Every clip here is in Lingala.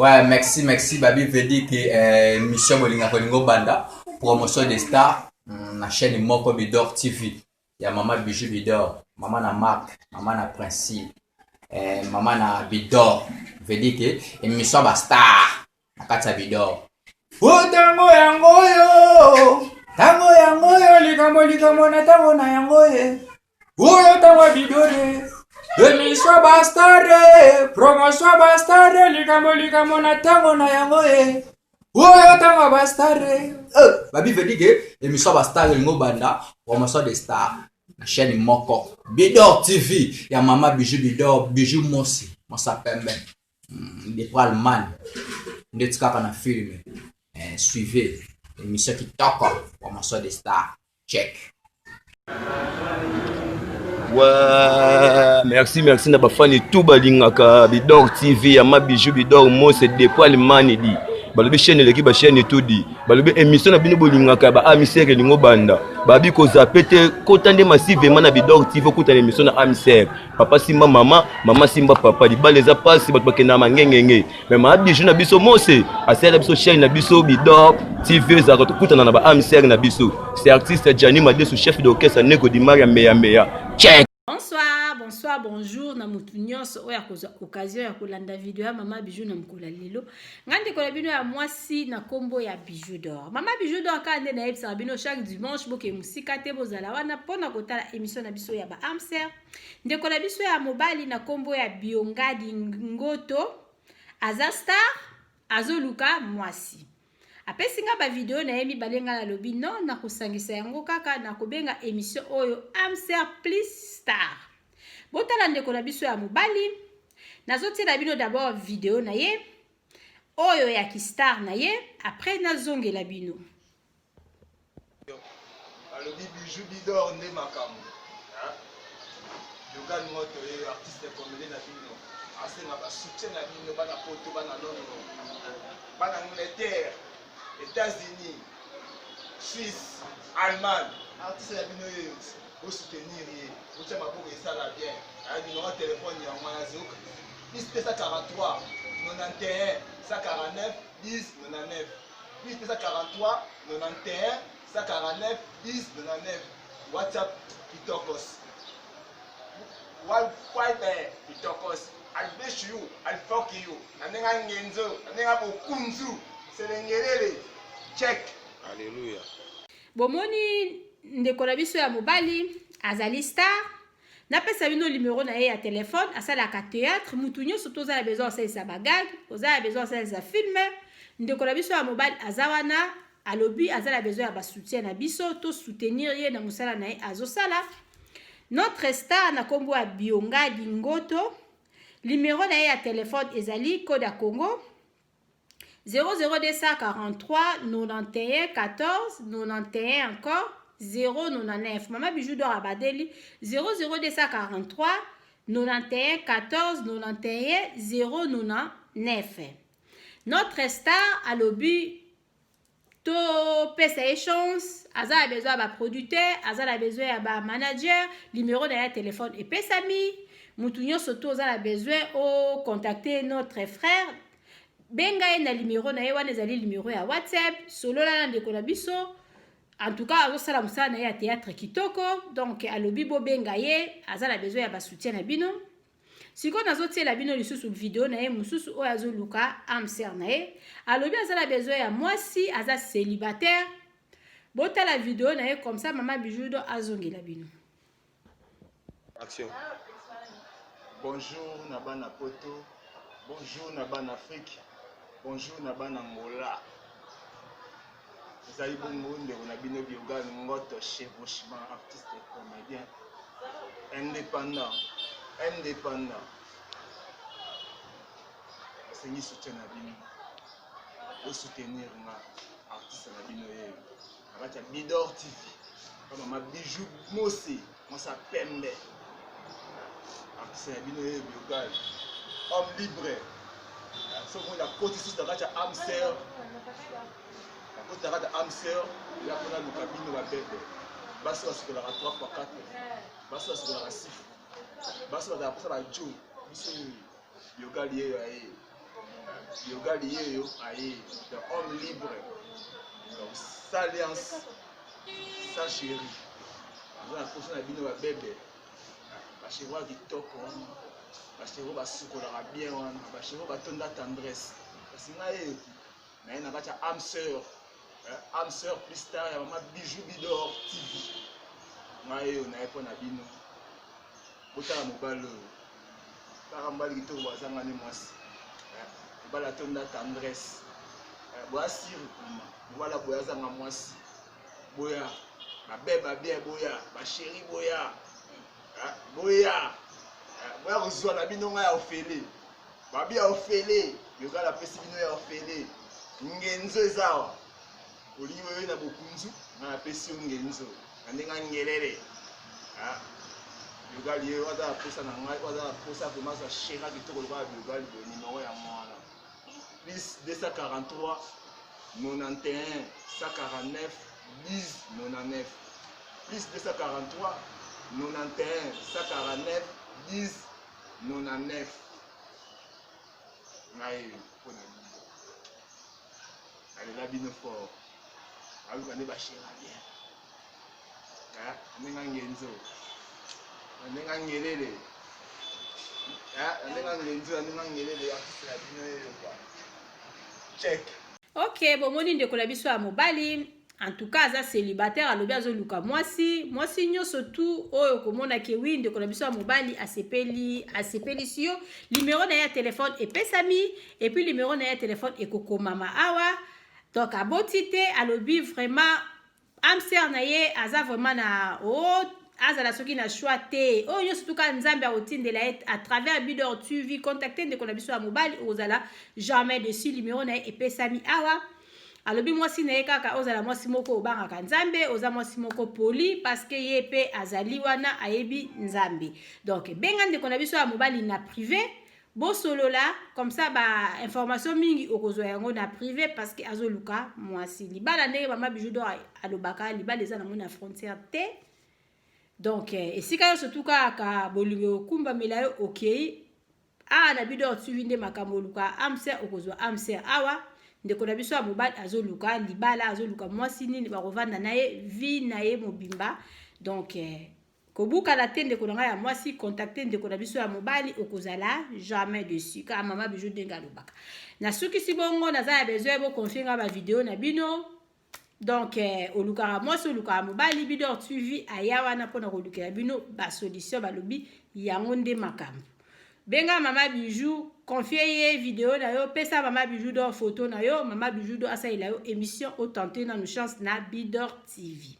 Ouais, merci, merci Babi veut dire que mission bolinga kolingo banda promotion des stars na chaîne moko Bidor TV ya mama Bijou Bidor, mama na Marc, mama na Principe, mama na Bidor veut dire que émission ba star na kati ya Bidor. Tango yango yo, tango yango yo, likambo likambo na tango na yango ye. Oyo tango ya Bidore, émission ba star, promotion ba star, likambo likambo na tango na yango ye. Oyo tango ba star. Babi veut dire que émission ba star elingo banda promotion des stars na chaîne moko Bidor TV ya mama Bijou Bidor, Bijou Mosi, Mosa Pembe. Depuis Allemagne ndeti kaka na film. Suivez émission kitoko promotion des stars. Check. Ouais, merci, merci na bafani tout balingaka Bidor TV ya ma Bijou Bidor Mose depuis Allemagne di. Balobi chaîne eleki ba chaîne tout di. Balobi émission na bino bolingaka ba amisere elingo banda. Babi ko zapper te kota nde massivement na Bidor TV okuta na émission na amisere. Papa simba mama, mama simba papa. Libala eza pasi bato bakenda mangengenge. Mais ma Bijou na biso Mose asala biso chaîne na biso Bidor TV ezalaka tokutana na ba amisere na biso. C'est artiste Gianni Madesu, chef d'orchestre Neko Di Maria Meya Meya. Check. Bonsoir, bonsoir, bonjour na mutu nyonso oyo akozwa occasion ya kolanda video ya mama Bijou na mokolo ya lelo. Nga ndeko na bino ya mwasi na kombo ya Bijou d'Or. Mama Bijou d'Or kaka nde nayebisaka bino chaque dimanche boke mosika te bozala wana mpona kotala émission na biso ya ba âme sœur. Ndeko na biso ya mobali na kombo ya Biongadi Ngoto aza star, azoluka mwasi. Apesi nga ba video na ye mibale, nga nalobi non, nakosangisa yango kaka nakobenga émission oyo âme sœur plus star. Botala ndeko na biso ya mobali, nazotiela bino d'abord video na ye oyo ya kistar na ye, après nazongela bino. Balobi Bijou Bidor nde makambo. Yogan Moto ye artiste comédien na bino asenga ba soutien na bino bana poto, bana Londres, bana Angleterre, États-Unis, Suisse, Allemagne. Artiste na bino ye bosoutenir ye, botia maboko esala bien. Numéro ya telefone yango wana 0 plus 243 91 149 10 99 plus 243 91 149 10 99. WhatsApp Kitokos, Wi-Fi Kitokos. I'll bless you, I'll fuck you. Na ndenge ngenzo, na ndenge bokunzu, selengelele. Check. Alléluia. Bomoni ndeko na biso ya mobali azali star. Napesa bino numero na ye ya telefone, asalaka théâtre. Mutu nyonso toza na besoin asalisa bagag, oza na besoin asalisa film, ndeko na biso ya mobali aza wana. Alobi aza na besoin ya basoutien na biso, tosoutenir ye na mosala na ye azosala. Notre star na nkombo ya Biongadi Ngoto, numero na ye ya telefone ezali code ya Congo 00243 91 14 91 encore 099. Mama Bijou d'Or abadeli 00243 91 14 91 099. Notre star alobi topesa ye chance, aza na besoin ya baproducteur, aza na besoin ya bamanager. Numero na ye ya telefone epesami. Mutu nyonso to oza na besoin ocontacte notre frère, benga ye na numero na ye wana, ezali numero ya WhatsApp. Solola na ndeko na biso. En tout cas azosala mosala na ye ya théâtre kitoko, donc alobi bobenga ye, aza na besoin ya basoutien na bino. Sikoyo nazotiela bino lisusu video na ye mosusu oyo azoluka âme sœur na ye. Alobi aza na besoin ya mwasi, aza célibataire. Botala video na ye comme ça mama Bijou d'Or azongela bino. Action. Bonjour na bana poto, bonjour na bana Afrique, bonjour na bana Angola. Ezali bongo ndeko na bino Biogan Ngoto chevauchement, artiste et comédien indépendant, indépendant. Asengi soutien na bino, bosoutenir nga artiste na bino yeyo na kati ya Bidor TV pa mama Bijou Mose, mwasi ya pembe. Artiste na bino yeyo Biogan, homme libre. Soki omoni nakoti susu na kati ya âme sœur, nakoti na kati ya âme sœur ya mpona luka bino babebe. Basi basukolaka 3 fois 4, basi basukolaka 6, basi bazala mposa bajo biso. Biogal yeyo aye. Yogali yeyo aye donc homme libre donc sans alliance sans chéri aza na posa na bino babebe bacheri ya kitoko wana bacheri basukolaka bien wana bacheri batonda tendresse kasi ngai yeyo naye na kati ya âme sœur âme sœur plus star ya mama bijou bidor tv ngai yeyo naye mpo na bino botala mobali oyo kaka mobali kitoko bazanga nde mwasi eh, mobali atonda tendresse eh, boya siri kuma mobali aboya azanga mwasi boya babeba bien boya basheri boya eh, boya boya kozwa na bino ngai ya ofele babi ya ofele yoka napesi bino ya ofele ngenzo eza awa olingi oyo na bokunzu ngai napesi yo ngenzo na ndenge angelele ah, biogali ye aza na posa na ngai aza na posa vraiment azwa shera kitoko lokola biogali boye nimero ya mwana plus 243 91 149 10 99 plus 243 91 149 10 99 ngai mpo na bino nalela bino fort aluka nde bashera bien ndenge ngenzo ndenge ngelele ndenge ngenzo ndenge ngelele artiste na bino yeyo kwa check. Ok, bomoni ndeko na biso ya mobali en tout cas aza célibataire, alobi azoluka mwasi, mwasi nyonso tu oyo komona ke wi ndeko na biso ya mobali asepeli, asepelisi yo, numero na ye ya telefone epesami, et puis numero na ye ya telefone ekokomama awa. Donc aboti te, alobi vraiment âme sœur na ye aza vraiment na oh, azala soki na choix te oyo nyonso tuka nzambe akotindela ye à travers Bidor TV. Contacte ndeko na biso ya mobali, okozala jamais dessus. Numero na ye epesami awa. Alobi mwasi na ye kaka ozala mwasi moko obangaka nzambe, oza mwasi moko poli, parce que ye mpe azali wana ayebi nzambe. Donc benga ndeko na biso ya mobali na privé, bosolola comme ça ba information mingi okozwa yango na privé, parce que azoluka mwasi libala. Ndenge mama Bijou d'Or alobaka, libala eza nango na frontière te. Donc esika nyonso tu kaka bolingo okumbamela yo, okei awa na Bidor TV nde makambo. Oluka âme sœur, okozwa âme sœur awa. Ndeko na biso ya mobali azoluka libala, azoluka mwasi nini bakovanda na ye vie na ye mobimba. Donc kobukana te, ndeko na ngai ya mwasi, contacte ndeko na biso ya mobali, okozala jamais dessus. Kaka mama Bijou ndenge alobaka, nasukisi bongo. Naza ya besoin boconfie nga bavideo na bino. Donc olukaka mwasi, olukaka mobali, Bidor TV aya wana mpona kolukela bino basolution. Balobi yango nde makambo. Benga mama Bijou, confie ye video na yo, pesa mama Bijou d'Or photo na yo, mama Bijou d'Or asalela yo émission. Otente nanu chance na Bidor TV.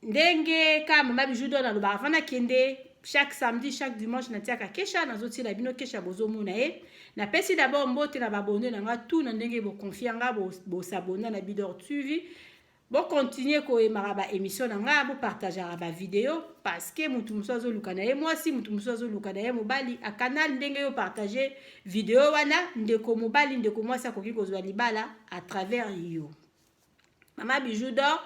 Ndenge kaka mama Bijou d'Or nalobaka, fana kende chaque samedi, chaque dimanche natiaka Kesha, nazotiela bino Kesha, bozomona ye. Napesi d'abord mbote na babone na nga tu na ndenge bokonfia nga, bosabona na Bidor TV, bokontinue koyemaka baémission na nga, bopartageaka bavideo, parce que motu mosusu azoluka na ye mwasi, motu mosusu azoluka na ye mobali. Akanal ndenge yo partage video wana, ndeko mobali, ndeko mwasi akoki kozwa libala à travers yo. Mama Bijou d'Or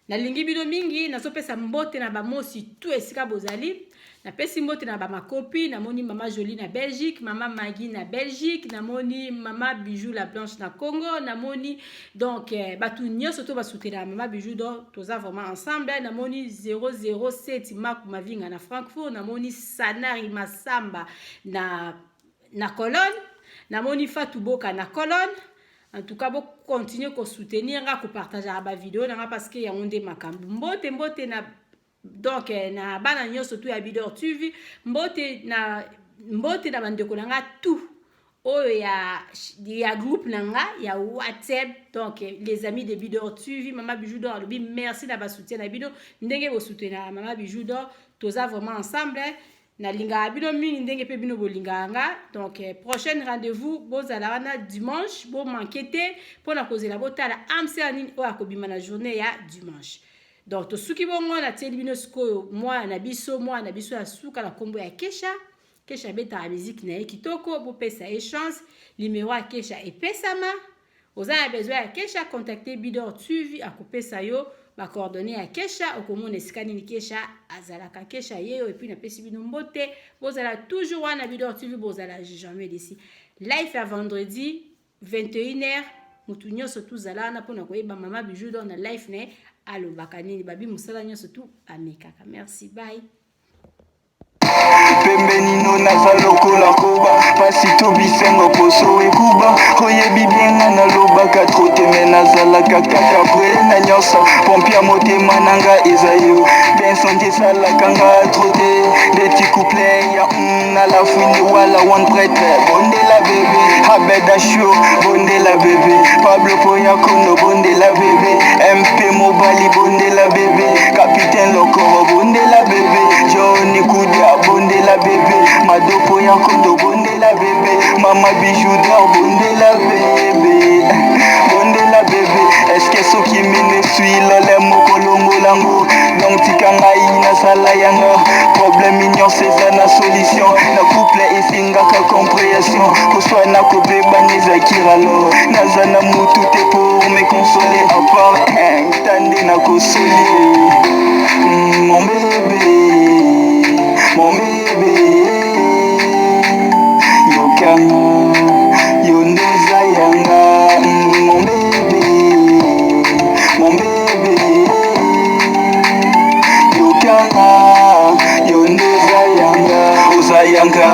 nalingi bino mingi. Nazopesa mbote na bamosi tu esika bozali. Napesi mbote na bamakopi. Namoni mama Jolie na Belgique, mama Magi na Belgique, namoni mama Bijou la Blanche na Congo, namoni donc bato nyonso to basoutenaka mama Bijou d'Or, toza vraiment ensemble. Namoni 007 Maku Mavinga na Frankfurt, namoni Sanari Masamba na Cologne, namoni Fatou Boka na Cologne. En tout cas bocontinue kosoutenir nga, kopartageaka bavideo na nga, parce que yango nde makambo. Mbote, mbote na donc na bana nyonso tu ya Bidor TV. Mbote na bandeko na nga tout oyo ya groupe na nga ya WhatsApp, donc les amis de Bidor TV. Mama Bijou d'Or alobi merci na basoutien na bino, ndenge bosoutenaka mama Bijou d'Or. Toza vraiment ensemble. Nalingaka bino mingi ndenge mpe bino bolingaka nga. Donc prochaine rendez-vous, bozala wana dimanche, bomanke te mpona kozela botala âme sœur nini oyo akobima na journée ya dimanche. Donc tosuki bongo. Natieli bino sikoyo mwana na biso ya suka na nkombo ya Kesha. Kesha abetaka miziki na ye kitoko, bopesa ye chance. Numero ya Kesha epesama. Oza na besoin ya Kesha, contacte Bidor TV, akopesa yo bacoordonnées ya Kesha, okomona esika nini Kesha azalaka. Kesha ye oyo. Et puis napesi bino mbote, bozala toujours wana Bidor TV, bozala jamais déçus. Live ya vendredi 21h, motu nyonso tuzala wana mpona koyeba mama Bijou d'Or na live na ye alobaka nini. Babi mosala nyonso tu amekaka. Merci, bye. Pembeni no naza lokola koba, pasi to bisengo, poso ekuba. Oyebi bien nga nalobaka trop te, me nazalaka kaka pre na nyonso. Pompe ya motema na nga eza yo, bensondi esalaka nga trop te. Ndeti couple ya na la fouine wala one prêtre. Bondela bebe Abed Ashur, bondela bebe Pablo Poyakono, bondela bebe MP Mobali, bondela bebe Capitaine Lokoro, bondela bebe Johnny Kudia, bondela bebe Madopo Yakondo, bondela bebe Mama Bijou d'Or, bondela bebe, bondela bebe. Eske soki mine esui lole moko longolango? Donc tika ngai nasala yango. Problème nyonso eza na solution. Na couple esengaka compréhension, koswana, kobebana ezaki ralo. Naza na mutu te pour me consoler à part tande nakosoli. Mon bébé, mon bébé, yokanga, yo nde oza yanga. Mon bébé, mon bébé, yokanga, yo nde oza yanga, oza yanga.